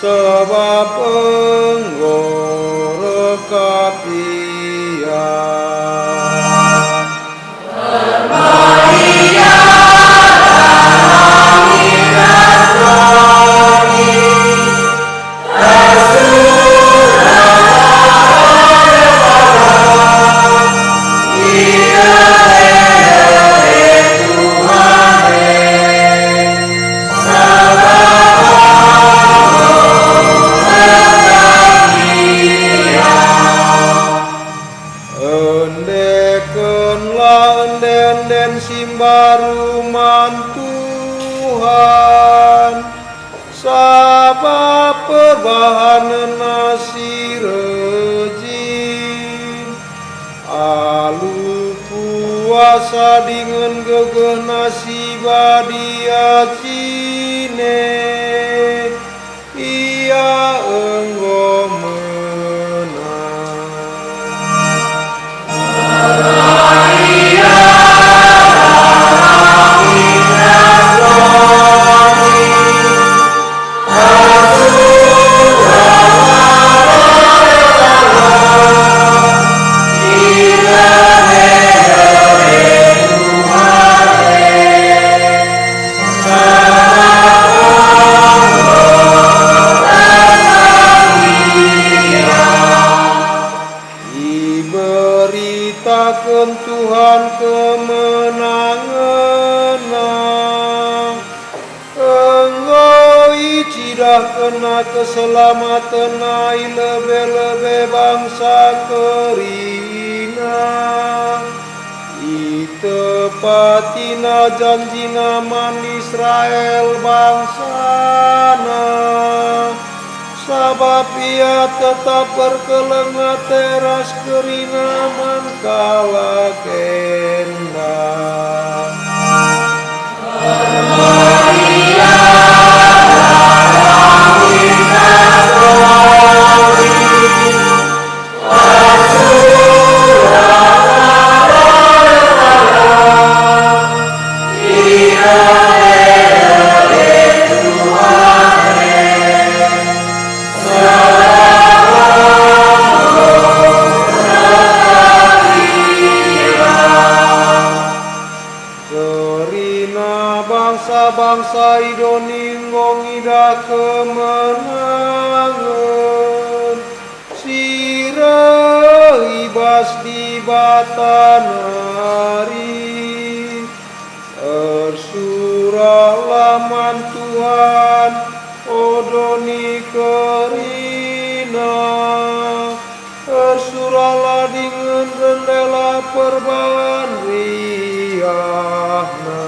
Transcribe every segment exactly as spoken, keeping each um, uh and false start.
Sabap enggo rekap Ia. Endekenlah ende-enden si mbaru man Tuhan, sabap perbahanenNa si rejin. Alu kuasa dingen gegehNa si badia jine, Ia enggo menang. Iberitaken Tuhan kemenangenNa. Enggo icidahkenNa keselamatenNa i lebe-lebe bangsa keriNa. ItepatiNa janjiNa man Israel bangsaNa, sabap Ia tetap berkeleng ate ras keriNa man kalak enda. Kerina bangsa-bangsa i doni enggo ngidah kemenangen si reh i bas Dibata nari. Ersuralah man Tuhan, o doni kerina. Ersuralah dingen rendela perbahan riahna.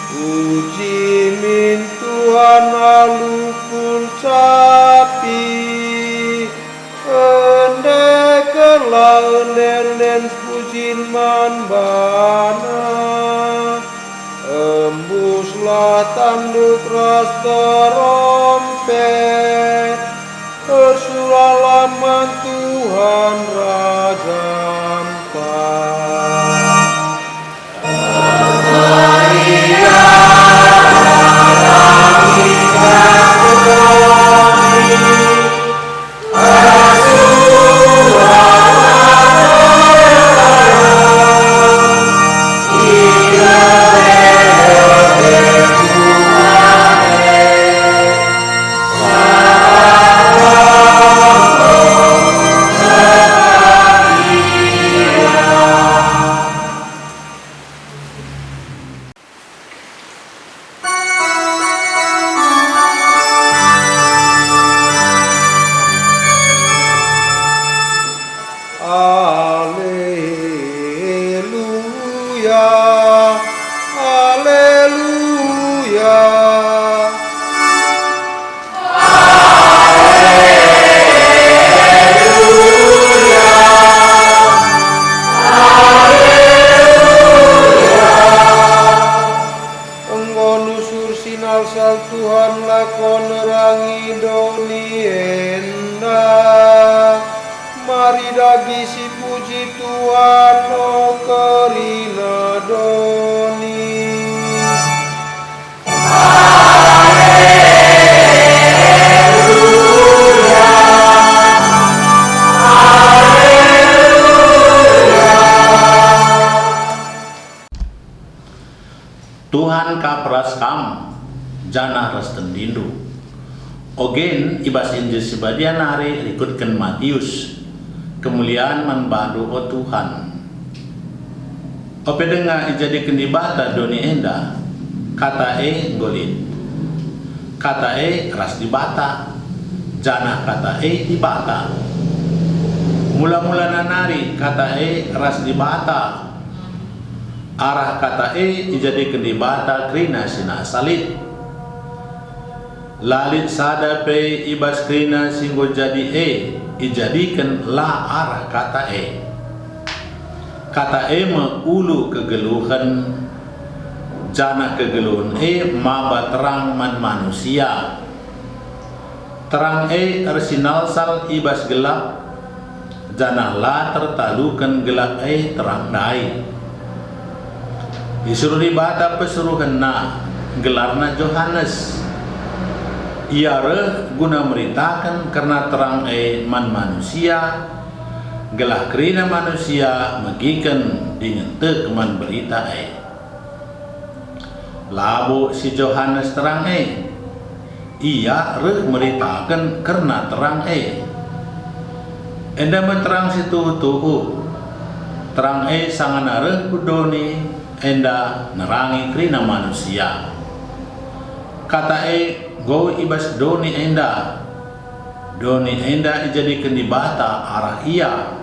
Puji min Tuhan alu kulcapi, endekenlah ende-enden pujin man baNa. Embuslah tanduk ras terompet, ersuralah man Tuhan Rajanta. Nerangi doni enda, mari dage sipuji Tuhan, o kerina doni. Tuhan kap ras kam, janah ras tendindu. Ogen i bas Injil si Badia nari rikutken Matius. Kemulian man bandu, o Tuhan. Ope denga ijadiken Dibata doni enda, Kata e enggo lit. Kata e ras Dibata, janah Kata e Dibata. Mula-mulana nari Kata e ras Dibata. Arah Kata e ijadiken Dibata kerina si nasa lit. La lit sada pe i bas kerina si enggo jadi e ijadiken la arah Kata e. Kata e me ulu kegeluhen, janah kegeluhen e maba terang man manusia. Terang e ersinalsal i bas gelap, janah la tertaluken gelap e terang ndai. Isuruh Dibata pesuruhenNa, gelarna Johanes. Ia reh guna meritaken kerna terang e man manusia, gelah kerina manusia megiken dingen tek man berita e. Labo si Johanes terang e. Ia reh meritaken kerna terang e. Enda me terang si tuhu-tuhu. Terang e sangana reh ku doni enda nerangi kerina manusia. Kata e enggo i bas doni enda. Doni enda ijadiken Dibata arah Ia.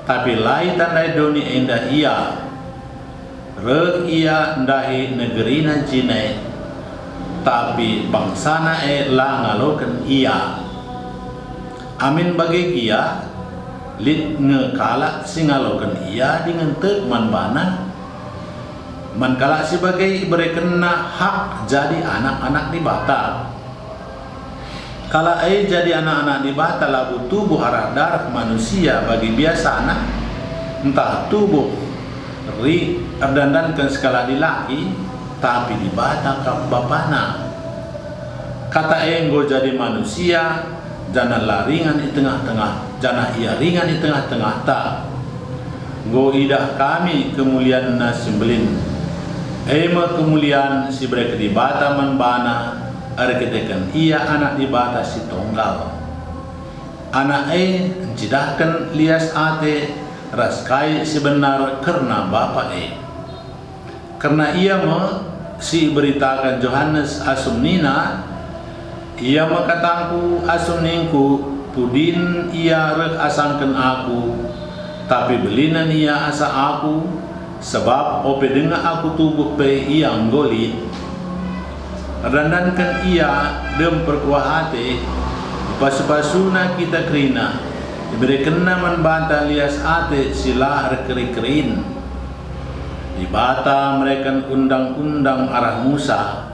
Tapi la itandai doni enda Ia. Reh Ia ndahi negerina jine, tapi bangsaNa e la ngaloken Ia. Amin bage gia, lit nge kalak si ngaloken Ia dingen tek man baNa. Man kalak si bage iberekenNa hak jadi anak-anak Dibata. Kalak e jadi anak-anak Dibata labo tubuh arah dareh manusia bagi biasana, ntah tubuh ri-, erdandanken sekalak dilaki, tapi Dibata kap Bapana. Kata e enggo jadi manusia, janah la ringan i tengah-tengah, janah Ia ringan i tengah-tengahta. Enggo idah kami kemulianNa si mbelin, e me kemulian si ibereken Dibata man baNa erkiteken Ia Anak Dibata si Tonggal. Anak e ncidahken lias ate ras kai si benar kerna Bapa e. Kerna Ia me si iberitaken Johanes asum nina, "Ia me katangKu asum ningKu, 'Pudin Ia reh asangken Aku, tapi belinen Ia asa Aku, sabap ope denga Aku tubuh pe Ia enggo lit.'" Erdandanken Ia dem perkuah ate, ipasu-pasuNa kita kerina, iberekenNa man banta lias ate si la erkeri-kerin. Dibata mereken undang-undang arah Musa,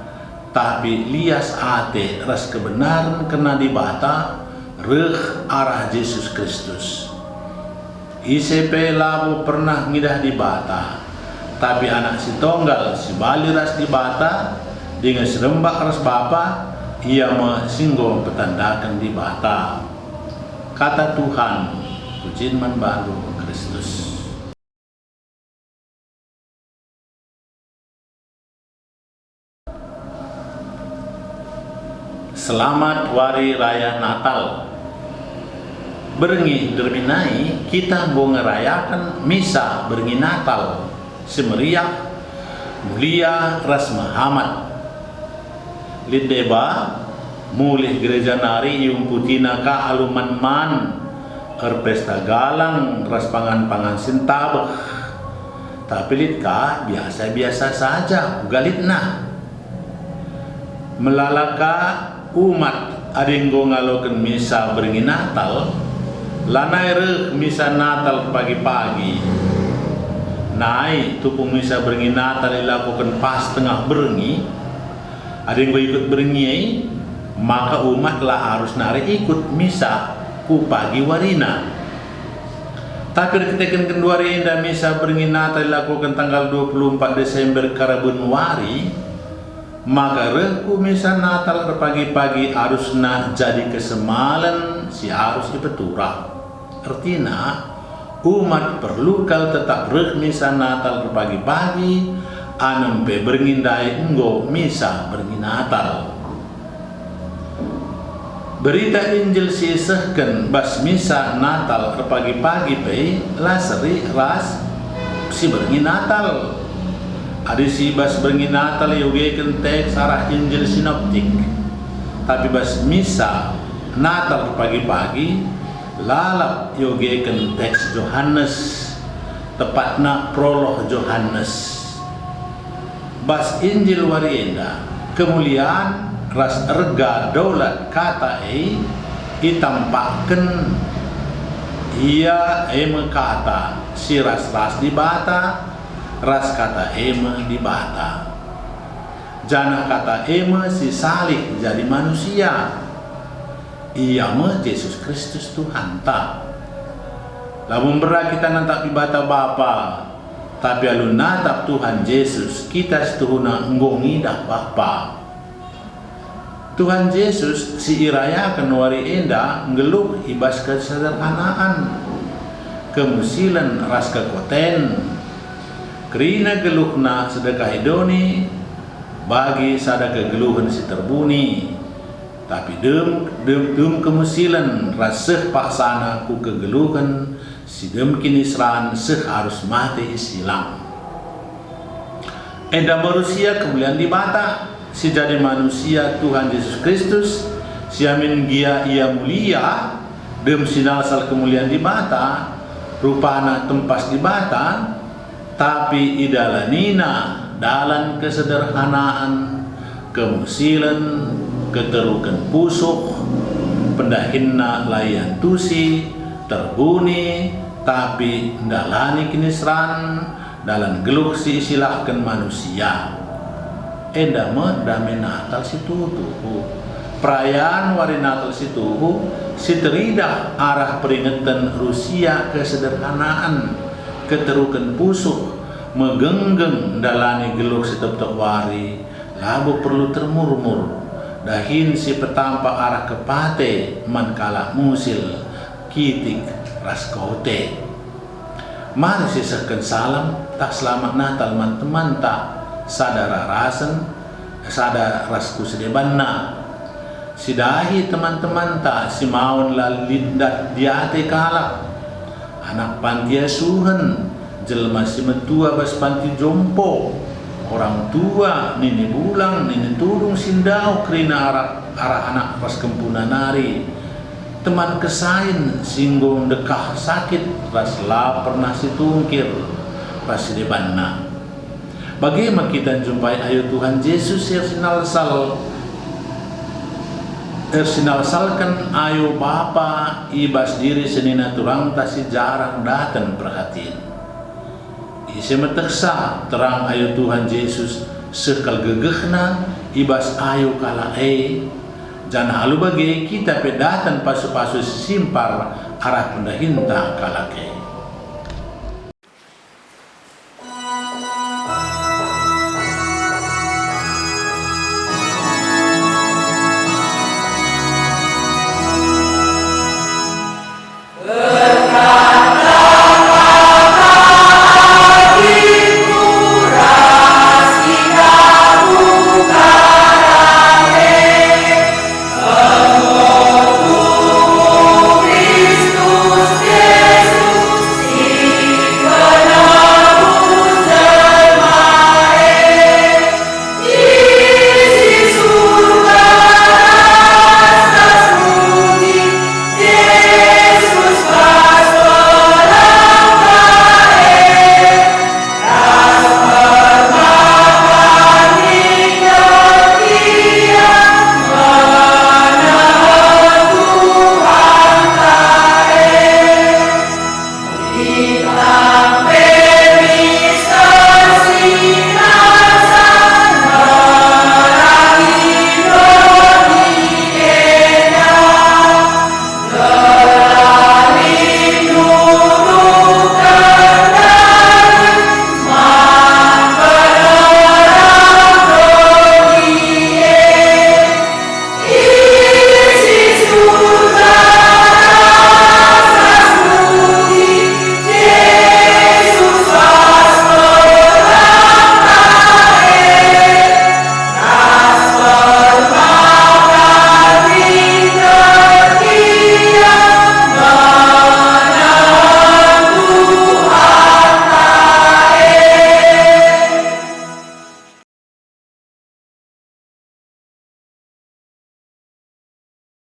tapi lias ate ras kebenaren kerna Dibata reh arah Jesus Kristus. Ise pe labo pernah ngidah Dibata, tapi Anak si Tonggal si bali ras Dibata, dingen si rembak ras Bapa, Ia me si enggo mpetandaken Dibata. Kata Tuhan, pujin man bandu, Kristus. Selamat Wari Raya Natal. Berngi ndermina e kita enggo ngerayaken Misa Berngi Natal si meriah, mulia ras mehamat. Lit deba, mulih gereja nari iumputina ka alu man-man, erpesta galang ras pangan-pangan si ntabeh. Tapi lit ka biasa-biasa saja uga litna. Melala ka umat adi enggo ngaloken Misa Berngi Natal, lanai reh Misa Natal pagi-pagi. Nai tupung Misa Berngi Natal ilakoken pas tengah berngi, adi enggo ikut berngi e, maka umat la arus nari ikut misa ku pagi warina. Tapi erkiteken genduari enda misa berngi Natal ilakoken tanggal dua puluh empat Desember karaben wari, maka reh ku misa Natal erpagi-pagi arusna jadi kesemalen si arus ipeturah. Ertina, umat perlu kal tetap reh misa Natal erpagi-pagi, anem pe berngi ndai enggo misa berngi Natal. Berita Injil si isehken bas misa Natal erpagi-pagi pe la seri ras si berngi Natal. Adi si bas berngi Natal iogeken teks arah Injil sinoptik, tapi bas misa Natal erpagi-pagi lalap iogeken teks Johanes, tepatna prolog Johanes. Bas Injil wari enda, kemulian ras erga daulat Kata e itampakken. Ia e me Kata, si ras-ras Dibata, ras Kata e me Dibata. Janah Kata e me si salih jadi manusia. Ia me Jesus Kristus Tuhanta. Labo mbera kita nantap Dibata Bapa, tapi alu natap Tuhan Jesus, kita situhuna enggo ngidah Bapa. Tuhan Jesus si irayaken wari enda nggeluh i bas kesederhanaan, kemusilen ras kekoten. Kerina geluhna sedekah i doni bagi sada kegeluhen si terbuni. Tapi dem, dem, dem kemusilen ras seh paksana ku kegeluhen si dem kiniseran seh arus mate i silang. Enda me rusia kemulian Dibata, si jadi manusia Tuhan Jesus Kristus, si amin gia Ia mulia, dem si nalsal kemulian Dibata, rupana tempas Dibata, tapi idalanina dalan kesederhanaan, kemusilen, keteruken pusuh, pendahinna la iantusi, terbuni, tapi ndalani kiniseran, dalan geluh si isilahken manusia. Enda me dame Natal si tuhu. Perayan wari Natal si tuhu, si teridah arah peringeten rusia kesederhanaan, keteruken pusuh, megenggeng ndalani geluh si tep-tep wari, labo perlu termurmur, dahin si petampa arah kepate man kalak musil, kitik, ras kote. Mari sisehken salam tah Selamat Natal man temanta, sada rarasen, sada ras ku sedebanna. Sidahi teman-temanta si maon la lit dat diate kalak, anak panti asuhen, jelma si metua bas panti jompo, orang tua, nini bulang, nini tudung si ndauh kerina arah, arah anak ras kempuna nari, teman kesain si enggo ndekah sakit ras la pernah si tungkir ras si debanna. Bage me kita njumpai ayo Tuhan Jesus si ersinalsal, ersinalsalken ayo Bapa i bas diri senina turangta si jarang daten perhatin. Ise metehsa terang ayo Tuhan Jesus seh kal gegehna i bas ayo kalak e, janah alu bage kita pe daten pasu-pasu si simpar arah pendahinta kalak e.